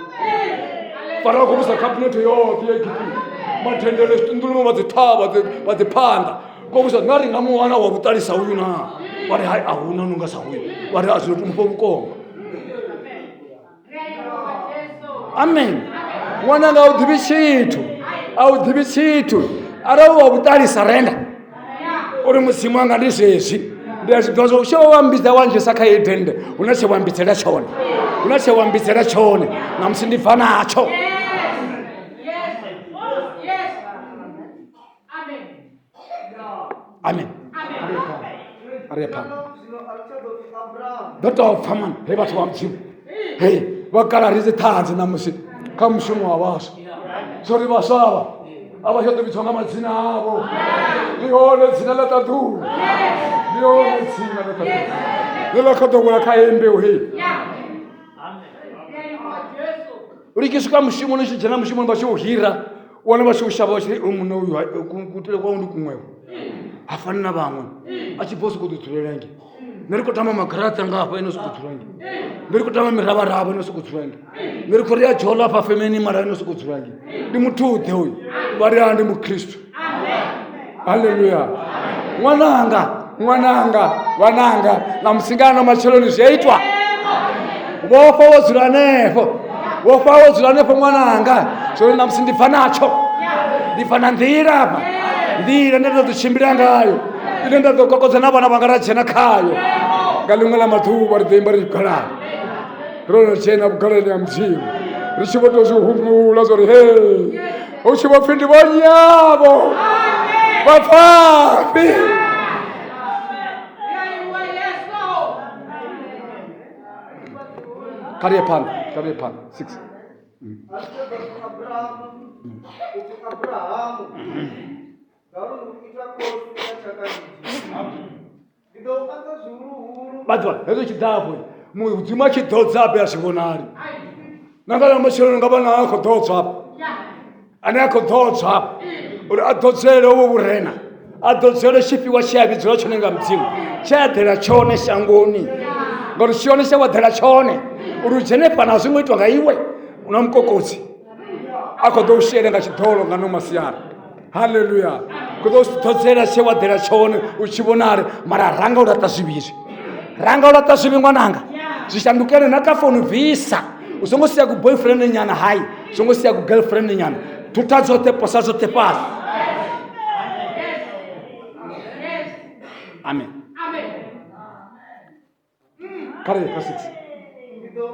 Farao khou vhusa khabinethe yoṱhe ya Egipita. Mathendele zwitunḓulume vha dzi thavha vha dzi phanḓa. Khou vhusa na ri nga mu wana wa vhuṱali sa uyu naa. Vha ri hai a huna no nga sa uyu. Vha ri a zwino mufhe vhukonga. Amen. Ṅwananga a u ḓivhi tshithu. A u ḓivhi tshithu. Arali wa vhuṱali surrender. Uri mudzimu wanga ndi zwezwi. Ndi a zwi ḓivha zwa u wa mmbidza wa ndzhisa kha heyi dennde hu na tshe wa mbidzela tshone. Hu na tshe wa mbidzela tshone. Ṋamusi ndi bva natsho. Amen. Ari phanḓa. Ndo tou pfa mani hei vhathu vha mudzimu. Hei vha kala ri dzi ṱhanzi ṋamusi kha mushumo wa vhaswa. Zwo ri vhaswa avha a vha tsha ḓo vhidzwa nga madzina avho. Ndi hone dzina ḽa ṱaḓulu. Ndi hone dzina ḽa ṱaḓulu. Ḽe ḽa kho ḓo wela kha heyi mbeu heyi. Uri tshi swika mushumoni tshi dzhena mushumoni vha tshi u hira wana vha tshi u shavha vha tshi ri uyu munna uyu hai, kuitele kwawe ndi kuṅwevho ha fani na vhaṅwe a tshi bva u sokou ḓi dzulela ngei. Nṋe ri khou tamba magaraṱa nga hafha ene u sokou dzula ngei. Nṋe ri khou tamba miravharavha ene u sokou dzula ngei. Nṋe ri khou ri a dzhola hafha femeni mara ene u sokou dzula ngei. Ndi muthu ḓe uyu vha ri a ndi mukhristu. Haleluya. Ṅwananga, ṅwananga, vhananga ṋamusi nga ano matsheloni zwi a itwa. Vhofha wo dzula hanefho. Vhofha wo dzula hanefho ṅwananga. Zwino ṋamusi ndi bva natsho. Ndi bva na nḓila afha. Nḓila ine nda ḓo tshimbila ngayo. Ine nda ḓo kokodza na vhana vhanga ra dzhena khayo. Nga ḽiṅwe ḽa maḓuvha ri ḓo imba ri vhugalani. Ro no dzhena vhugalani ha Mudzimu. Ri tshi vho tou zwi humbula zwa uri hee hu tshi vho pfhi ndi vhonyavho vha pfafhi. Kha ri ye phanḓa, kha ri ye phanḓa. 6. A tshi ṱoḓa Abrahamu, u pfi Abrahamu, ngauri ndi u ita khotsi ya tshaka nnzhi. Ndi ḓo u fhaṱa zwihuluhulu. Vha ḓivha hezwo tshi ḓa afho mudzimu a tshi ḓodza abe a zwi vhonali na nga matsheloni nga vha na a khou ḓodzwa afha ane a khou ḓodzwa afha uri a ḓodzele hovho vhurena a ḓodzele tshifhiwa tshe a vhidzela tshone nga mudzimu tshe a ḓela tshone shangoni ngauri tshone tshe wa ḓela tshone uri u dzhene fhano a zwi ngo itwa nga iwe u na mukokodzi a khou ḓo u shele nga tshiḓolo nga no masiari. Haleluya. Khou ḓo ḓodzela tshe wa ḓela tshone u tshi vhonale mara ranga u laṱa zwivhi izwi. Ranga u laṱa zwivhi ṅwananga. Zwi shandukele na kha founu bvisa. U songo sia ku boyfriend nyana hai, u songo sia ku girlfriend nyana. Thutha dzoṱhe posa dzoṱhe fhasi. Amen. Kha ri ye kha 6. Ndi ḓo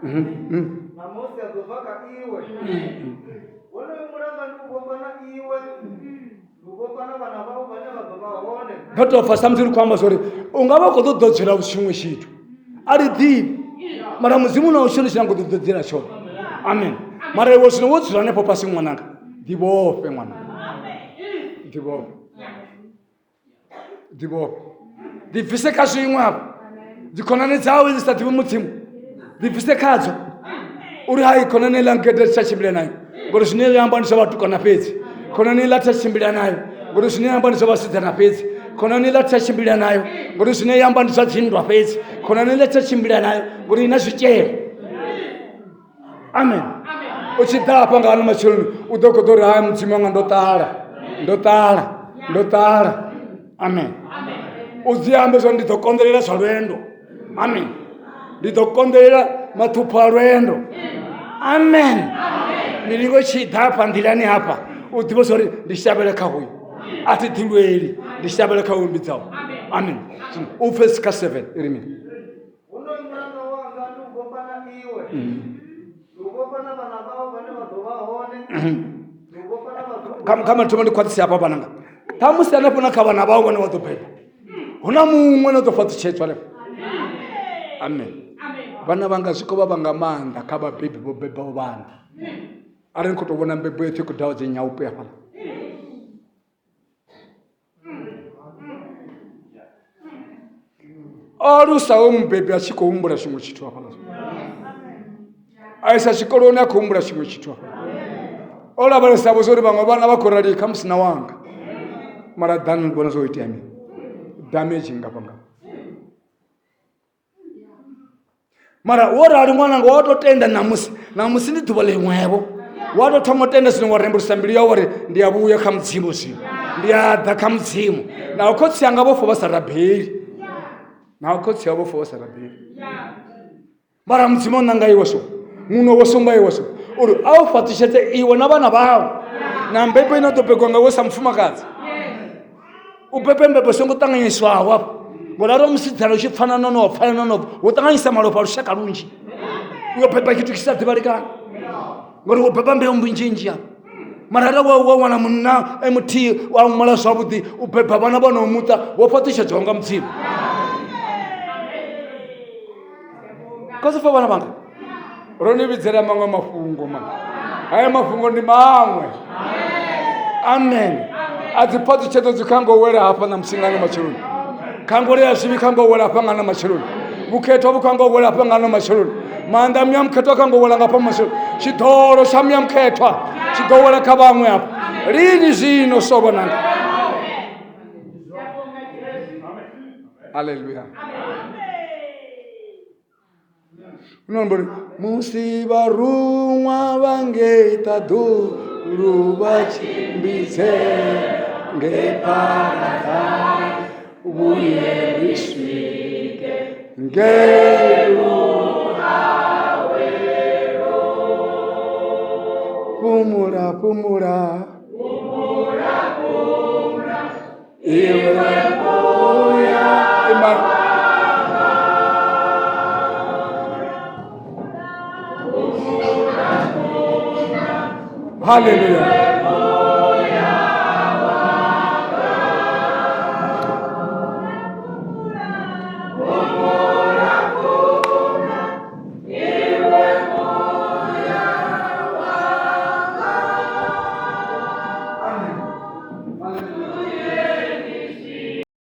Na Mose a ḓo bva kha iwe. Wonoyu mulanga ndi u vhofha na iwe, ndi u vhofha na vhana vhau vhane vha ḓo vha hone. Ndo tou pfa samusi ri khou amba zwori u nga vha u khou ḓo ḓodzela tshiṅwe tshithu a ri ḓivhi mara mudzimu na tshone tshine a khou ḓo ḓodzela tshone amen mara iwe zwino wo dzula hanefho fhasi ṅwananga ḓivhofhe ṅwananga ḓivhofhe ḓivhofhe ḓibvise kha zwiṅwe hafho dzikhonani dzawe dzi sa ḓivhi mudzimu ḓibvise khadzo uri hai khonani iḽa ngede thi tsha tshimbila nayo ngori zwine ya amba ndi zwa vhatukana fhedzi khonani iḽa thi tsha tshimbila nayo ngori zwine ya amba ndi zwa vhasidzana fhedzi khonani iḽa thi tsha tshimbila nayo ngori zwine ya amba ndi zwa dzinndwa fhedzi khonani iḽa thi tsha tshimbila nayo ngori ina zwitshele amen u tshi ḓa hafha nga ano matsheloni u ḓo khou ḓo uri hai mudzimu wanga ndo ṱala ndo ṱala ndo ṱala amen u dzi ambe zwa ndi ḓo konḓelela zwa lwendo amen ndi ḓo konḓelela maṱhupho a lwendo amen milingo i tshi ḓa hafha nḓilani hafha u ḓivha zwa uri ndi shavhela kha hoyu a thi ḓilweli ndi shavhela kha hoyu mbidzaho amen u pfe kha 7 i ri mini Huno mulanga wanga ndi u vhofha na iwe, ndi u vhofha na vhana vhau vhane vha ḓo vha hone, ndi u vhofha na vhaḓuhulu kha kha mathomo ndi khwaṱhise hafha vhananga ṱhamusi hanefho na kha vhana vhau vhane vha ḓo beba hu na muṅwe no ḓo fhaṱutshedzwa hanefho amen vhana vhanga zwi khou vha vha nga maanḓa kha vhabebi vho bebaho vhana arali ni khou tou vhona mbebo yoṱhe i khou dawa dzi nyaupe hafhaḽa o alusaho mubebi a tshi khou humbula tshiṅwe tshithu hafhaḽa a isa tshikoloni a khou humbula tshiṅwe tshithu hafhaḽa o lavhelesa vho uri vhaṅwe vhana vha khou rali kha musina wanga mara ḓani ni vhona zwo itea mini damage ngafha ngafha mara wo rali ṅwananga wa to tenda ṋamusi ṋamusi ndi ḓuvha ḽiṅwevho wa to thoma u tenda zwino wa rembulusa mbilu yau uri ndi a vhuya kha mudzimu zwino ndi a ḓa kha mudzimu naho khotsi anga vho fa vha sa rabeli naho khotsi avho vho fa vha sa rabeli mara mudzimu o nanga iwe so muno wo sumba iwe so uri a u fhaṱutshedze iwe na vhana vhau na mbebo ine ḓo begwa nga iwe sa mufumakadzi u bebe mbebo songo ṱanganyiswaho afho ngori arali musidzana u tshi pfana nono wa pfana nono wo ṱanganyisa malofha a lushaka lunzhi u yo beba tshithu tshi sa ḓivhalekani ngori wo beba mbeu mbinzhinzhi afho mara arali wa wana munna e muthihi wa ṅwala zwavhuḓi u beba vhana vha no muṱa wo fhaṱutshedzwaho nga mudzimu khosofo vhana vhanga ro ni vhidzela maṅwe mafhungo ma haya mafhungo ndi maṅwe amen a dzi phaṱhutshedzo dzi kha ngo wela hafha na musi ngano matsheloni khangole ya zwivhi kha ngo wela hafha ngano matsheloni vhukhethwa vhu kha ngo wela hafha ngano matsheloni maanḓa a muya mukhethwa kha ngo wela ngafha matsheloni tshiḓolo tsha muya mukhethwa tshi ḓo wela kha vhaṅwe hafha lini zwino so vhonanga aleluya Nombori musi vharuṅwa vha ngei ṱaḓulu vha tshimbidze ngei paradise vhuye ri swike ngei fhumula fhumula iwe muya ima haleluya.